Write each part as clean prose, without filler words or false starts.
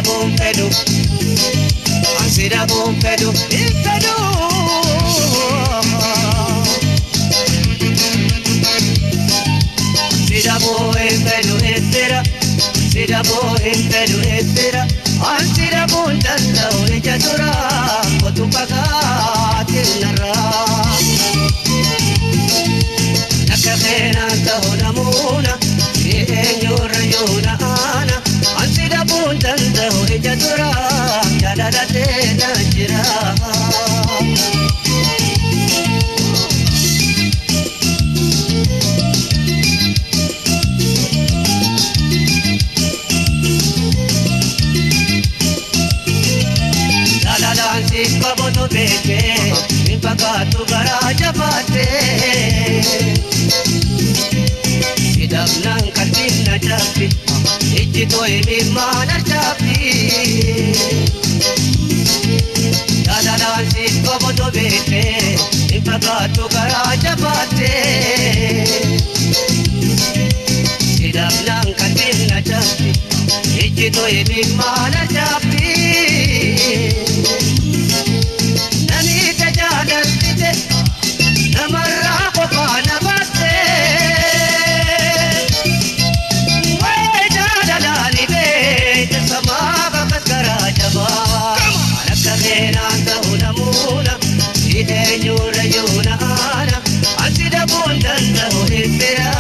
dhabuun fedhu, ansi dhabuun fedhu, hin fedhu. Si dhabuu hin fedhu ittira, si dhabuu hin fedhu ittira, ansi dhabuun danda'u ija dura, kotu fagaatiin narraa. Akka keenan ta'u namuuna, si eenyurra yoona aana, ansi dhabuun danda'u ija dura, jaalala teena jira. Jaalalaan si qabutu beekee, hin fakkaattu garaa jabaattee. Sidamnaan qalbiin na cabbi, ijji too'ee maal arjaabbi. Jaalalaan si qabutu beekee, hin fakkaattu garaa jabaattee. Sidamnaan qalbiin na cabbi, ijji too'ee maal arjaabbi. Namicha jaalaltite namarraa qofaa na baaste. Waa'ee jaalalaani beekte samaa bakkas garaa jabaa. Akka keenaan ta'u namuuna si eenyurra yoona aana. Ansi dhabuun danda'u ittira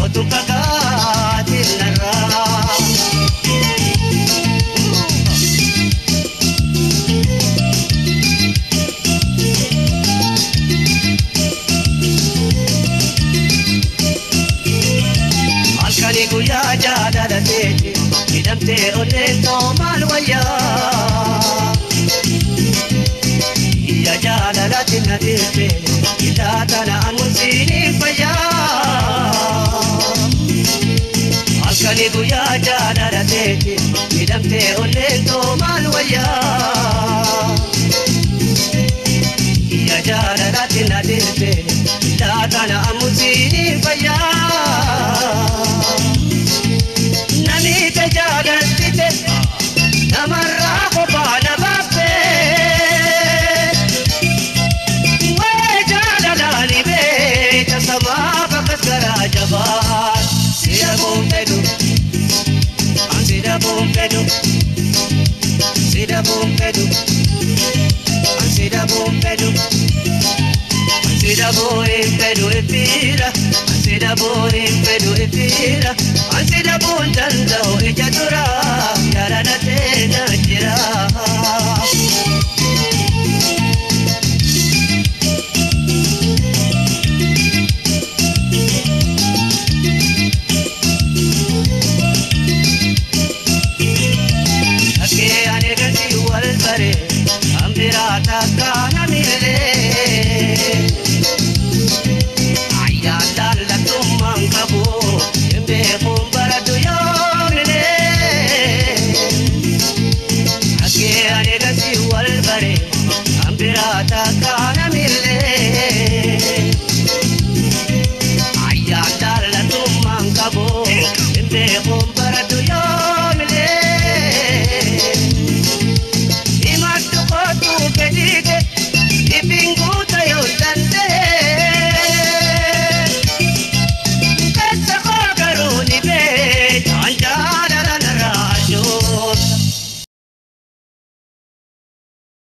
otu fagaatiin narraa. Halkanii guyyaa jaalala teeti hidhamtee onneen too maal wayyaa. Iyya jaalalatti na dhiirte illaa tana anmusiin fayyaa. Halkanii guyyaa jaalala teeti hidhamtee onneen too maal wayyaa. Iyya jaalalatti na dhiirte illaa tana anmusiin fayyaa. Namicha jaalaltite namarraa kophaa na baafte. Waa'ee jaalalaani beekta samaa bakkas garaa jabaa. Si dhabuun fedhu, ansi dhabuun fedhu, si dhabuun fedhu, ansi dhabuun fedhu. Ansi dhabuun hin fedhu ittira, ansi dhabuun hin fedhu ittira, ansi dhabuun danda'u ija dura, jaalala teena jira.